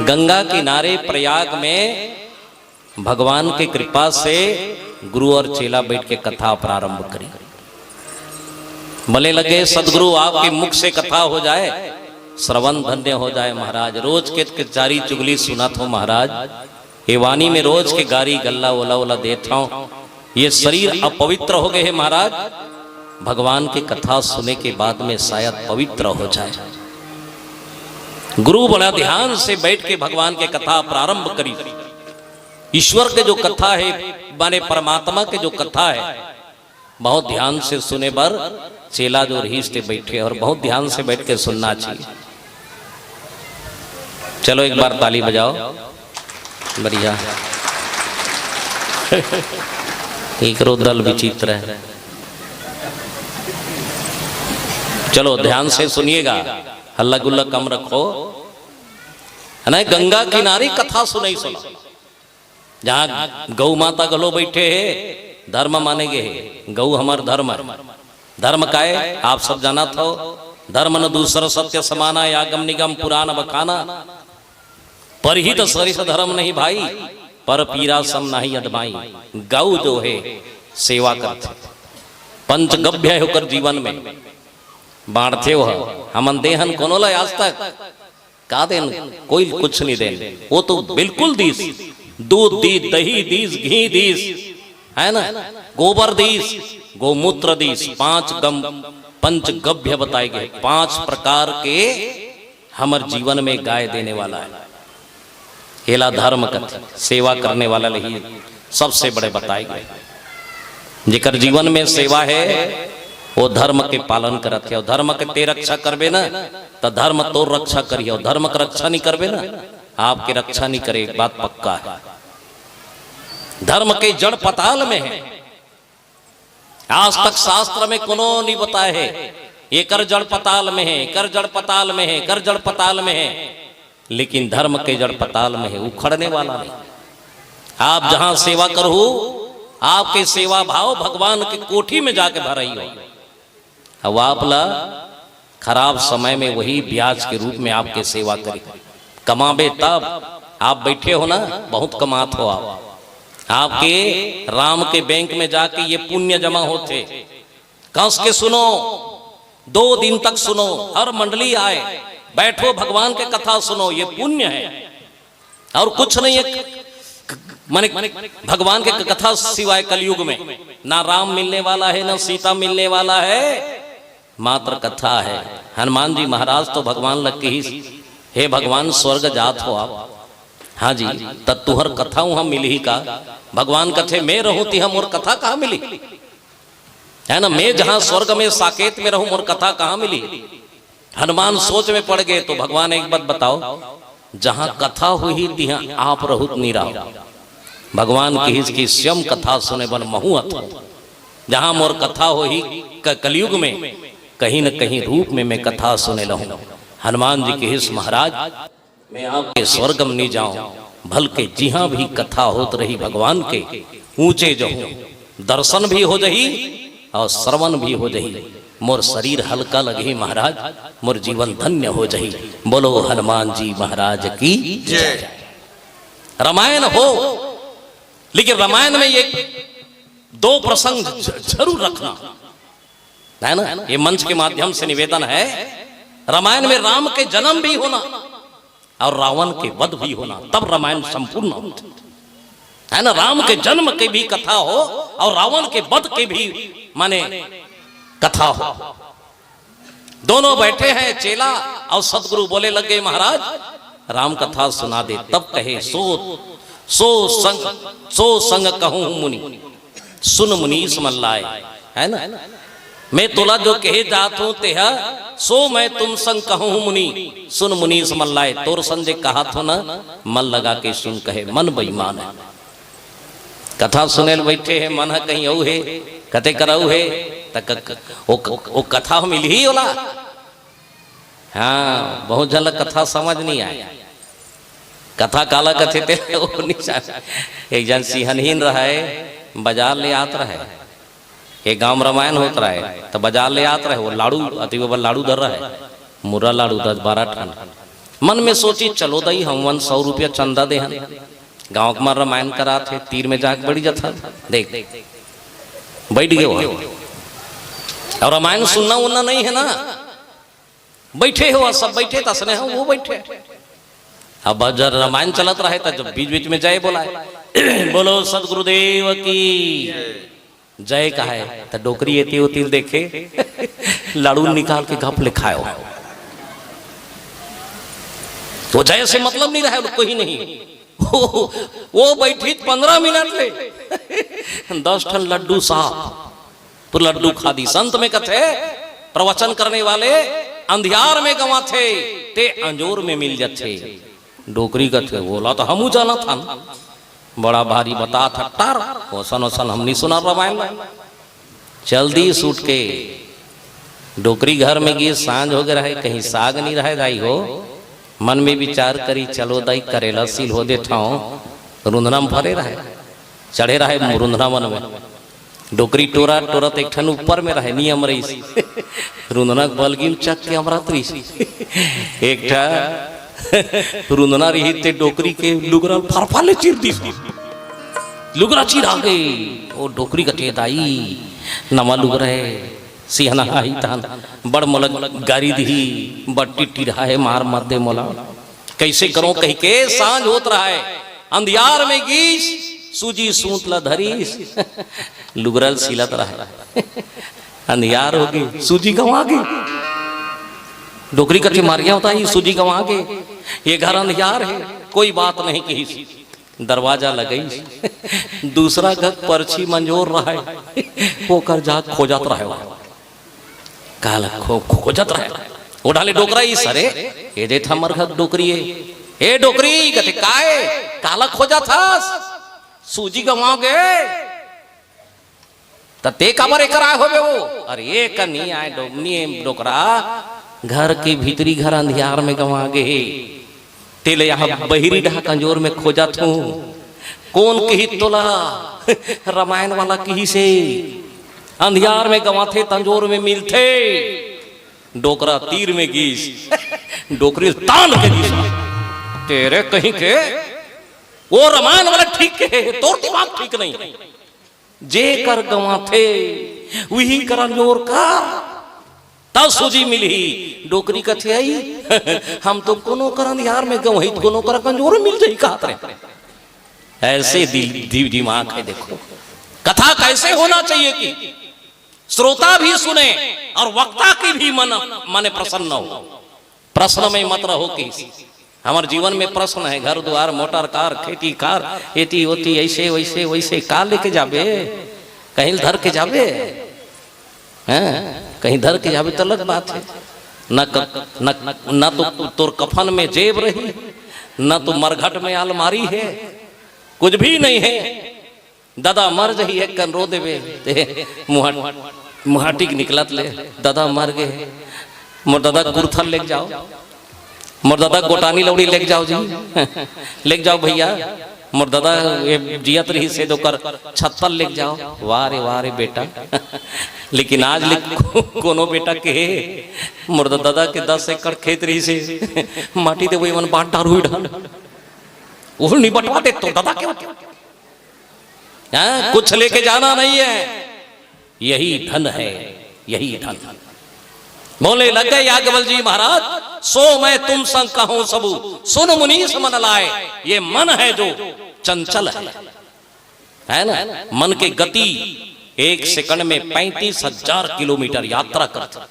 गंगा किनारे प्रयाग में भगवान की कृपा से गुरु और चेला बैठ के कथा प्रारंभ करी। भले लगे सदगुरु आपके मुख से कथा हो जाए, श्रवण धन्य हो जाए महाराज। रोज के, के चारी चुगली सुनत हों महाराज, ये वाणी में रोज के गारी गल्ला ओला ओला देत हों, ये शरीर अपवित्र हो गए हे महाराज। भगवान की कथा सुने के बाद में शायद पवित्र हो जाए। गुरु बड़ा ध्यान से बैठ के भगवान के कथा प्रारंभ करी। ईश्वर के जो कथा है, माने परमात्मा के जो कथा है, बहुत ध्यान से सुने बर चेला जो रहिस ते बैठे और बहुत ध्यान से बैठ के सुनना चाहिए। चलो एक बार ताली बजाओ, बढ़िया। एकरो दल विचित्र है। चलो ध्यान से सुनिएगा, हल्ला गुल्ला कम रखो, है ना? गंगा किनारे कथा सुनई सुना, जहाँ गौ माता घलो बैठे हे, धर्म माने गे हे, गौ हमर धर्म हे। धर्म काय? आप सब जानत हो, धर्म न दूसर सत्य समाना, आगम निगम पुराण बखाना। परहित सरिस धर्म नहीं भाई, पर पीरा सम नहीं अदमाई। गौ जो हे सेवा करथे, पंचगभ्य हे ओकर जीवन में, बांटथे ओह। हमन देहन कोनो ला आज तक का देन? कोई कुछ नहीं देन। वो तो बिल्कुल दीस, दूध दीस, दही दीस, घी दीस, है ना, गोबर दीस, गोमूत्र दीस, पांच गम, पंचगभ्य बताए गए, पांच प्रकार के हमर जीवन में गाय देने वाला है। एला धर्म कथे, सेवा करने वाला ल ही सबसे बड़े बताए गए। जेकर जीवन में सेवा है, वो धर्म के पालन करत हे, और धर्म के ते रक्षा करबे ना, त धर्म तोर रक्षा करिही, और धर्म के रक्षा नहीं करबे ना, आपके रक्षा नहीं करे, एक बात पक्का है। धर्म के जड़ पताल में है, आज तक शास्त्र में कोनो नहीं बताए हे, एकर जड़ पताल में है, एकर जड़ पताल में है, एकर जड़ पताल में है, लेकिन धर्म के जड़ पताल में है, उखड़ने वाला नहीं। आप जहां सेवा करहू, आपके सेवा भाव भगवान के कोठी में जाके भरई हो। अब आप ला खराब समय में वही ब्याज के रूप में आपके सेवा करी। कमाबे तब, आप बैठे हो ना, बहुत कमात हो आप। आपके राम के बैंक में जाके ये पुण्य जमा होथे। कस के सुनो, दो दिन तक सुनो, हर मंडली आए, बैठो, भगवान के कथा सुनो, ये पुण्य है। और कुछ नहीं है, माने भगवान के कथा सिवाय कलयुग में ना राम मिलने वाला है, ना सीता मिलने वाला है, मात्र कथा है। हनुमान जी महाराज तो भगवान ल किहिस, "हे भगवान, स्वर्ग जात हो आप?" "हाँ जी।" "त तुहर कथा उहाँ मिलही का?" भगवान कथे, "मैं रहूं तिहाँ मोर कथा कहाँ मिलही?" है ना, मैं जहां स्वर्ग में साकेत में रहूं, मोर कथा कहां मिली? हनुमान सोच में पड़ गए, तो भगवान एक बात बताओ, जहां कथा होही, तिहां आप रहूत नी रहो। भगवान किहिस कि स्वयं कथा सुने बर महूं आथों। जहां मोर कथा होही क-, कलयुग में, कहीं न कहीं रूप में मैं कथा सुने लहूं। हनुमान जी किहिस, महाराज, मैं आपके स्वर्ग में नहीं जाऊं, बल्कि जिहां भी कथा होत रही भगवान के, ऊंचे जाऊं, दर्शन भी हो जही और श्रवण भी हो जही। मोर शरीर हल्का लगही महाराज, मोर जीवन धन्य हो जही। बोलो हनुमान जी महाराज की जय। रामायण हो, लेकिन रामायण में ये दो प्रसंग ज-, जरूर रखना, है ना? ये मंच के माध्यम से निवेदन है, रामायण में राम के जन्म भी होना और रावण के वध भी होना, तब रामायण संपूर्ण होता है ना। राम के जन्म के भी कथा हो और रावण के वध के भी, माने, कथा हो। दोनों बैठे हैं चेला और सदगुरु बोले लगे, महाराज, राम कथा सुना दे। तब कहे, सो सो संग सो संग कहूँ मुनि, सुन मुनीस मल्लाय। है ना? मैं तोला जो कहे जात हूँ तेहा, सो मैं तुम संग कहूँ मुनि, सुन मुनीस मल्लाय। तोर संग जे कहा थो ना, मन लगा के सुन, कहे मन बेईमान है। कथा सुने ल बैठे हे, मन ह कहीं अऊ हे, कते करऊ हे, त क-, क-, ओ, क-, ओ कथा मिलही ओला। हाँ, बहुत झन ला कथा समझ नहीं आए। कथा काला कथे ते ओ नहीं जाने। एक जन सिहनहीन रहे, बाजार ले आत रहे। एक गांव में रामायण होत रहे, त बाजार ले आत रहे, वो लाडू, अति वो लाडू धर रहे, मुर्रा लाडू दस बारह ठन। मन में सोची, चलो दाई, हमन सौ रुपया चंदा देहन, गांव के मन रामायण करात हे, तीर में जाके बैठ जाथन। देख, बैठ गए वो। और रामायण सुनना उनना नहीं है ना, बैठे हो, सब बैठे, तसने हो, वो बैठे। अब जब रामायण चलत रहे, त जब बीच बीच में जय बोलाए, बोलो सदगुरुदेव की जय कहे, त डोकरी एती ओती देखे, लाडू निकाल के घप ले खायो। वो जय से मतलब नहीं रहे, कोई नहीं। वो, वो बैठी पंद्रह मिनट ले, दस ठन लड्डू साफ, तो लड्डू खा दी। संत में कथे, प्रवचन करने वाले अंधियार में गंवाथे, ते अंजोर में मिल जाथे। डोकरी कथे, बोला तो हमू जानत हन, बड़ा भारी बतात हट्टार, ओसन ओसन हमनी सुना रामायण में। चल दी सूट के। डोकरी घर में गिस, सांझ हो गए रहे, कहीं साग नहीं रहे दाई हो। मन में विचार करी, चलो दाई करेला सील हो दे ठाव, रुंधना में भरे रहे, चढ़े रहे रुंधना मन में। डोकरी टोरा टोरा तो एक ठन ऊपर में रहे, नियम रहीस। रुंधना के बलगी में चक के अमरत रहीस। एक ठा रुंधना रही ते डोकरी के लुगरा फरफा ले चीर दी। लुगरा चीर आ गई। ओ डोकरी कथे दाई, नवा लुगरा है, सिहना आई तहन, बड़ मोला गारी दिही, बड़ टिट्टी रहा है, मार मत दे मोला। कैसे करो कही के सांझ होत रहा है, अंधियार में गीस, सूजी सूत ला धरीस, लुगरा ल सिलत रहा है। अंधियार हो गई, सूजी गंवा गई। डोकरी कथे मर गया होता ही, सूजी गंवा गए, ये घर अंधियार है, कोई बात नहीं कही। दरवाजा लगईस, दूसरा घर परछी मंजोर रहा है, ओकर जा खोजत रहे, काला खो-, खोजत रहे। ओ डाले डोकरा ई सरे, ये देख हमर घर डोकरी है। ए डोकरी, कथे काय? काला खोजत हस? सूजी गंवा गए? त ते काबर एकर आय होबे वो? अरे एक नहीं आय डो-, नहीं डोकरा, घर के भीतरी घर अंधियार में गंवा गे हे। तेले यहाँ बहिरी डहा कंजोर में खोजत हूँ। कौन कही तोला? रामायण वाला कही से, अंधियार में गंवाथे, तंजोर में मिलथे। डोकरा तीर में गीस, डोकरी तान के गीस। तेरे कहीं के, वो रामायण वाला ठीक के, तोर दिमाग ठीक नहीं। जे कर गंवाथे, उही कर अंजोर कर, तब सूजी मिलही। डोकरी कथे आई, हम तो कोनो कर अंधियार में गंवाही, कोनो कर कंजोर मिल जाही कहत रहे। ऐसे दिल, दिल दिमाग है, देखो कथा कैसे होना चाहिए कि श्रोता भी सुने और वक्ता की भी मन, मन प्रसन्न हो। प्रश्न में मत रहो कि हमर जीवन में प्रश्न है, घर दुआर, मोटर कार, खेती कार, एती ओती, ऐसे वैसे, वैसे का लेके जाबे? कहीं धर के जाबे? हैं? कहीं धर के जाबे तो अलग बात है। न क-, न, न तो तोर कफन में जेब रही, न तो मरघट में अलमारी है, कुछ भी नहीं है। ददा मर जही एक कन रो देबे, ते मुहा-, मुहाटी के निकलत ले, ददा मर गे, मोर ददा कुरथल लेके जाओ, मोर ददा गोटानी लौड़ी लेके जाओ जी, लेके जाओ भैया, मोर ददा ये जियत रही से तो कर छत्तल लेके जाओ। वाह रे, वाह रे बेटा। लेकिन आज ले को-, कोनो बेटा के, मोर ददा के दस एकड़ खेत रही से, माटी दे वही मन बांट डार हुई डाल, वो नहीं बंटवा दे तो ददा के। हैं? कुछ लेके जाना नहीं है, यही धन है, यही धन। बोले लगे याज्ञवल्क्य जी महाराज, सो मैं तुम संग कहूं सबू, सुन मुनीस मन लाए। ये मन है जो चंचल है, है ना? मन के गति एक सेकंड में पैंतीस हजार किलोमीटर यात्रा करता,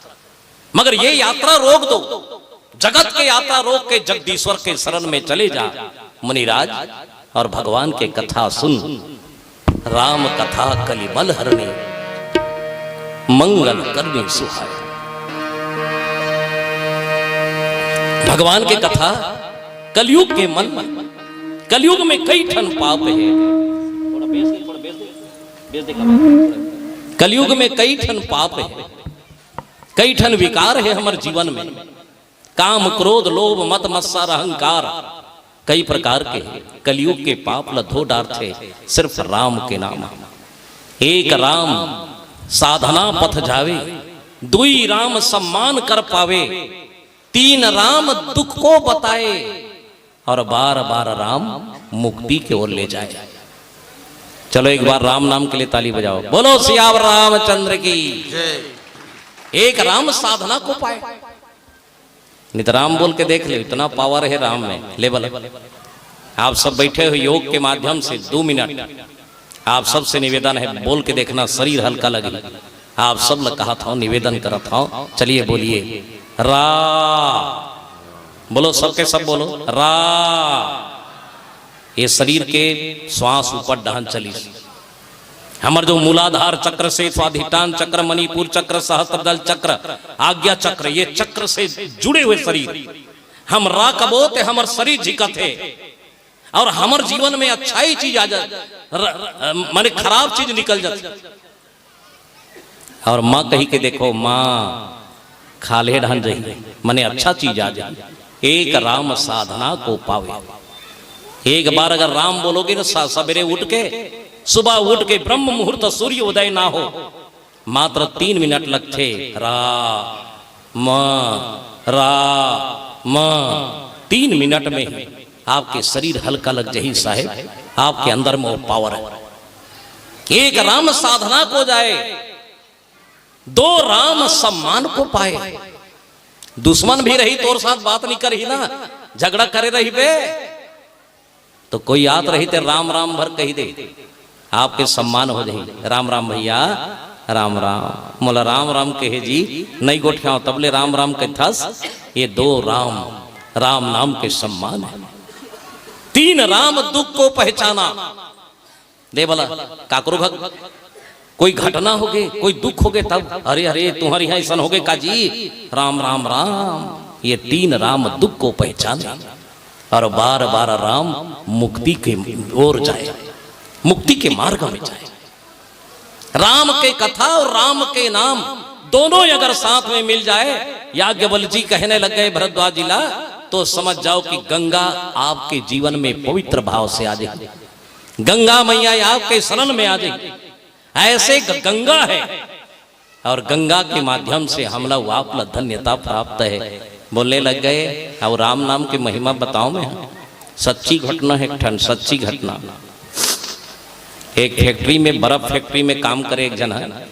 मगर ये यात्रा रोक दो, जगत के यात्रा रोक के जगदीश्वर के शरण में चले जा मुनिराज, और भगवान के कथा सुन। राम कथा कलिमल हरणी, मंगल करनी सुहाय। भगवान के कथा कलयुग के मन, कलयुग में कई ठन पाप है, कलयुग में कई ठन पाप है, कई ठन विकार है हमर जीवन में, काम, क्रोध, लोभ, मत, मत्सर, अहंकार, कई प्रकार के कलयुग के पाप ल धो डारथे सिर्फ राम के नाम। एक राम साधना पथ जावे, दुई राम सम्मान कर पावे, तीन राम दुख को बताए, और बार बार राम मुक्ति के ओर ले जाए। चलो, एक बार राम नाम के लिए ताली बजाओ। बोलो सियावर रामचंद्र की। एक राम साधना को पाए। नहीं तो राम बोल के देख ले, इतना पावर है राम में, लेवल। आप सब बैठे हो, योग के माध्यम से दो मिनट आप सबसे निवेदन है, बोल के देखना, शरीर हल्का लगे। आप सब ल कहा था, निवेदन करा था, चलिए बोलिए, रा, बोलो, सबके सब बोलो, रा। ये शरीर के श्वास ऊपर डहन चलिस। हमर जो मूलाधार चक्र से स्वाधिष्ठान चक्र, मणिपुर चक्र, सहस्त्रदल चक्र, आज्ञा चक्र, ये चक्र से जुड़े हुए शरीर, हम रा कबो ते हमर शरीर झिकत है, और हमर जीवन में अच्छा ही चीज आ जा, र, र, माने खराब चीज निकल जाती। और माँ कही के देखो, माँ खाल्हे ढहन जही, माने अच्छा चीज आ जाए। एक राम साधना को पावे। एक बार अगर राम बोलोगे ना, सा-, सवेरे उठ के, सुबह उठ के ब्रह्म मुहूर्त सूर्य उदय ना हो, मात्र तीन मिनट लगथे। रा, म, रा, म, तीन मिनट में ही आपके शरीर हल्का लग जाही साहेब, आपके अंदर में वो पावर है। एक राम साधना को जाए, दो राम सम्मान को पाए। दुश्मन भी रही, तोर साथ बात नहीं करही ना, झगड़ा करे रही बे, तो कोई आत रही ते राम राम भर कही दे, आपके सम्मान हो जाही। राम राम भैया, राम राम। मोला राम राम कहे जी नहीं गोठियाओ, तबले राम राम कथस। ये दो राम, राम नाम के सम्मान है। तीन राम दुख को पहचाना। दे बोला, काकरो घर कोई घटना हो गए, कोई दुख हो गए, तब, "अरे, अरे, तुम्हारे यहाँ ऐसा हो गए का जी?" राम, राम, राम। ये तीन राम दुख को पहचाने और बार बार राम मुक्ति के ओर जाए, मुक्ति के मार्ग में जाए। राम के कथा और राम के नाम दोनों अगर साथ में मिल जाए, याज्ञवल्क्य जी कहने लग गए भरद्वाज जी ला, तो समझ जाओ कि गंगा आपके जीवन में पवित्र भाव से आ जाएगी, गंगा मैया आपके शरण में आ जाएगी। ऐसे ग-, गंगा है और गंगा के माध्यम से हमला वापला धन्यता प्राप्त है। बोलने लग गए, और राम नाम की महिमा बताओ मैं, सच्ची घटना है एक ठन, सच्ची घटना। एक फैक्ट्री में, बर्फ फैक्ट्री में काम करे एक जन है,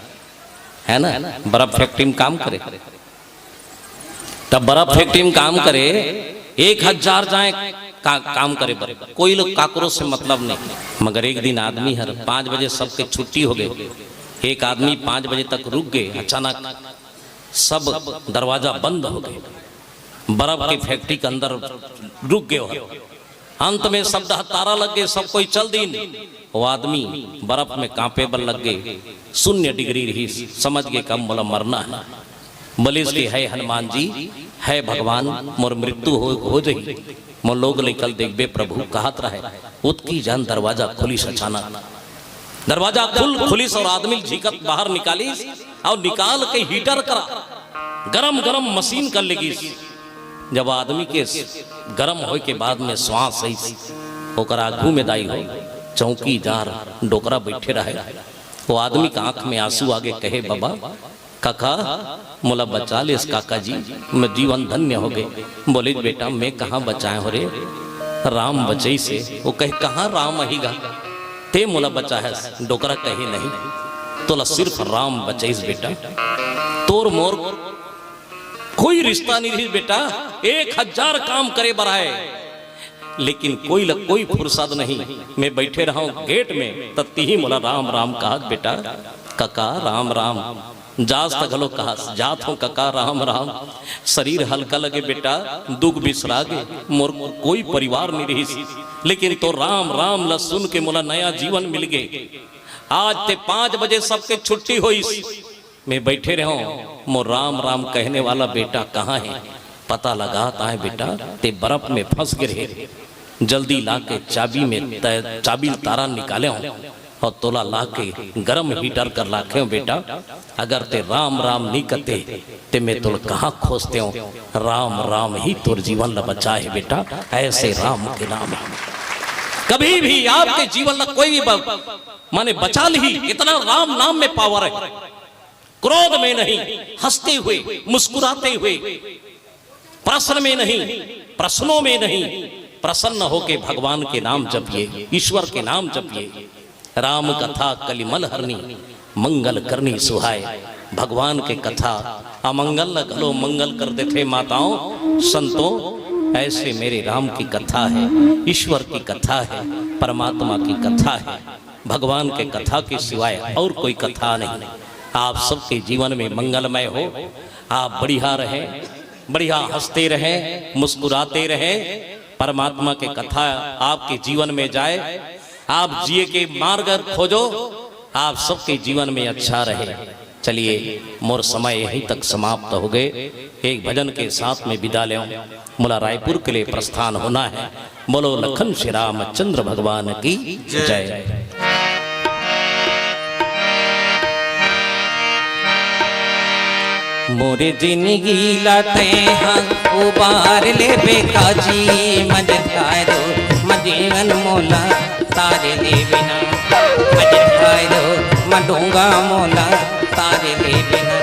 है ना, बर्फ फैक्ट्री में काम करे। तब बर्फ फैक्ट्री में काम करे, एक हजार जाए का, काम करे बर, कोई लोग काकरो से मतलब नहीं। मगर एक दिन आदमी हर पाँच बजे सबके छुट्टी हो गई, एक आदमी पाँच बजे तक रुक गए, अचानक सब दरवाजा बंद हो गए, बर्फ के फैक्ट्री के अंदर रुक गए हो। अंत में सब डहतारा लग गए, सब कोई चल दीन। वो आदमी बर्फ में कांपे बर लग गए, शून्य डिग्री रही, समझ गए कि अब मोला मरना है। बलिस के, "है हनुमान जी, है भगवान, मोर मृत्यु हो, हो जही, मोर लोग ले कल देखबे प्रभु," कहत रहे। उतकी जन दरवाजा खुलिस अचानक, दरवाजा खुल, खुलिस और आदमी झिकत बाहर निकालिस और निकाल के हीटर करा, गरम गरम मशीन कर लेगिस। जब आदमी के गरम होए के बाद में श्वास आइस, ओकर आगू में दाई हो, चौकीदार डोकरा बैठे रहे। वो आदमी का आंख में आंसू आगे कहे, "बाबा, काका, मोला बचा लेस काका जी, मैं जीवन धन्य हो गए।" बोले, "बेटा, मैं कहाँ बचाए हो रे, राम बचई से।" वो कहे, "कहाँ राम अही गा?" ते मोला बचाहस, डोकरा कहे नहीं, तोला सिर्फ राम बचाइस बेटा। तोर मोर कोई रिश्ता नहीं रहिस बेटा, एक हजार काम करे बर आए, लेकिन कोई ल कोई फुर्सत नहीं। मैं बैठे रहूं गेट में, त तिही मोला राम राम कहत बेटा, कका राम राम। जास त घलो कहस, जात हूं कका राम राम। शरीर हल्का लगे बेटा, दुख बिसरा गे, मोर कोई परिवार नहीं रहिस, लेकिन तोर राम राम ल सुन के मोला नया जीवन मिल गे। आज ते पाँच बजे सबके छुट्टी होइस, मैं बैठे रहूं, मोर राम राम कहने वाला बेटा कहां हे? पता लगात आए बेटा, ते बर्फ में फंस गे रहे। जल्दी लाके चाबी में त-, चाबी तारा निकाले हूं अउ तोला लाके गरम हीटर कर लाखे हूं बेटा। अगर ते राम राम नी कते, ते मैं तोला कहां खोजते हूं? राम राम ही तोर जीवन ला बचाए हे बेटा, ऐसे राम के नाम हे। कभी भी आपके जीवन ला कोई भी ब-, माने बचा ली, इतना राम नाम में पावर है। क्रोध में नहीं, हंसते हुए, मुस्कुराते हुए, प्रश्न में नहीं, प्रश्नों में नहीं, प्रसन्न होके भगवान के नाम जपिए, ईश्वर के नाम जपिए। राम कथा कलिमल हरनी, मंगल करनी सुहाए। भगवान के कथा अमंगल ल घलो मंगल कर देथे। माताओं, संतों, ऐसे मेरे राम की कथा है, ईश्वर की कथा है, परमात्मा की कथा है। भगवान के कथा के सिवाय और कोई कथा नहीं। आप सबके जीवन में मंगलमय हो, आप बढ़िया रहें, बढ़िया हंसते रहें, मुस्कुराते रहें। परमात्मा के कथा आपके जीवन में जाए, आप जिए के मार्ग खोजो, आप सबके जीवन में अच्छा रहे। चलिए, मोर समय यहीं तक समाप्त हो गए। एक भजन के साथ में विदा लें, मोला रायपुर के लिए प्रस्थान होना है। बोलो लखन श्री रामचंद्र भगवान की जय। मोरे जिनगी ला तैं हा उबार लेबे काजी, मझधारो म जीवन मोला तार लेबे ना, मझधारो म डोंगा मोला तार लेबे ना।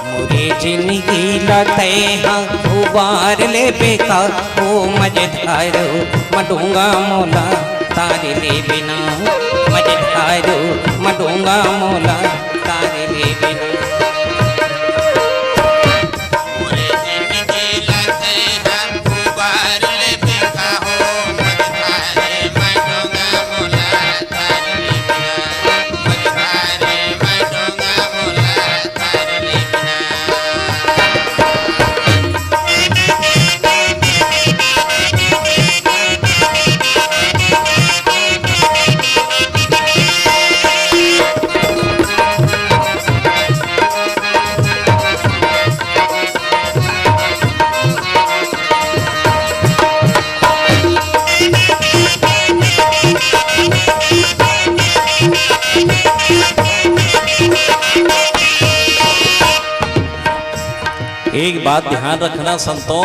मोरे जिनगी ला तैं हा उबार लेबे का, ओ मझधारो म डोंगा मोला तार लेबे ना, मझधारो म डोंगा मोला तार लेबे ना। एक बात ध्यान रखना संतों,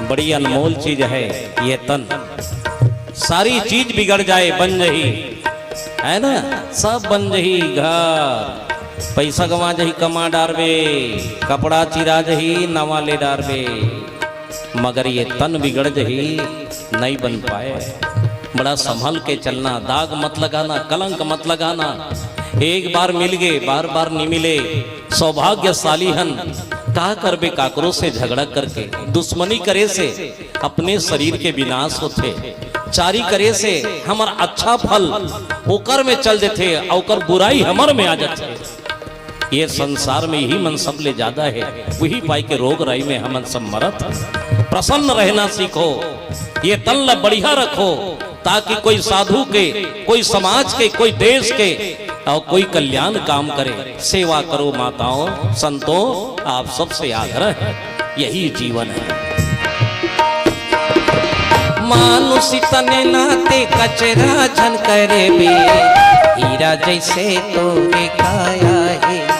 बड़ी अनमोल चीज है ये तन। सारी चीज बिगड़ जाए, बन जही, है ना, सब बन जही, घर पैसा गंवा जही, कमा डारबे, कपड़ा चिरा जही, नवा ले डारबे, मगर ये तन बिगड़ जही, नहीं बन पाए। बड़ा संभल के चलना, दाग मत लगाना, कलंक मत लगाना। एक बार मिल गए, बार बार नहीं मिले। सौभाग्यशाली हन, का करबे काकरो से झगड़ा करके, दुश्मनी करे से अपने शरीर के विनाश होथे। चारी करे से हमर अच्छा फल ओकर में चल देथे, अउ ओकर बुराई हमर में आ जाथे। ये संसार में यही मन सबले ज्यादा है, वही पाई के रोग राई में हमन सब मरत। प्रसन्न रहना सीखो, ये तन ला बढ़िया रखो, ताकि कोई साधु के, कोई समाज के, कोई देश के अउ कोई कल्याण काम करे। सेवा करो माताओं, संतों, आप सबसे आग्रह है, यही जीवन है। मानुष तन नाते कचरा झन करबे, हीरा जैसे तोरे काया हे ना।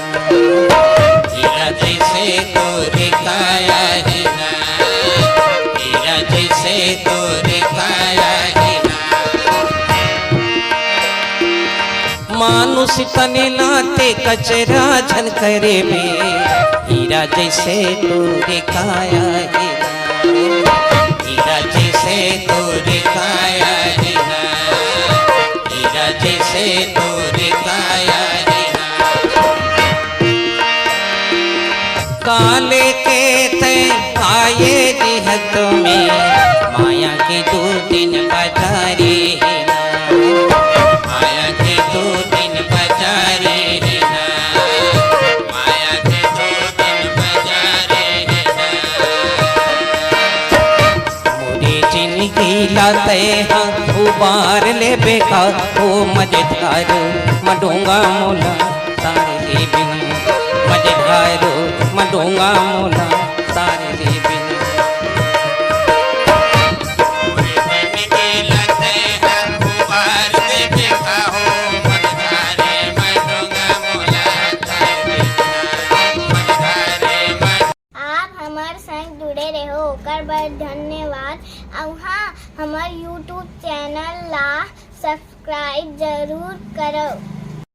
हीरा जैसे तोरे काया हे ना। हीरा जैसे से तोरे काया हे ना। मानुष तन ला ते कचरा झन करे बे, हीरा जैसे तोरे काया हे ना। हीरा जैसे तोरे काया हे ना। हीरा जैसे तोरे काया हे ना। काले के ते आए दिहत में, माया के दो दिन बाजारे हे ना। माया के दो दिन बाजारे हे ना। माया के दो दिन बाजारे हे ना। मोरे जिनगी ला तैं ह उबार लेबे का, ओ मझधार म डोंगा मोला तार लेबे, मझधार म डोंगा मोला तार लेबे। मोरे जिनगी ला तैं ह उबार लेबे का, ओ मझधार म डोंगा मोला तार लेबे, मझधार म आप हमर संग जुड़े रहो, ओकर बर धन्यवाद। अउ हाँ, हमर YouTube चैनल ला सब्सक्राइब जरूर करव।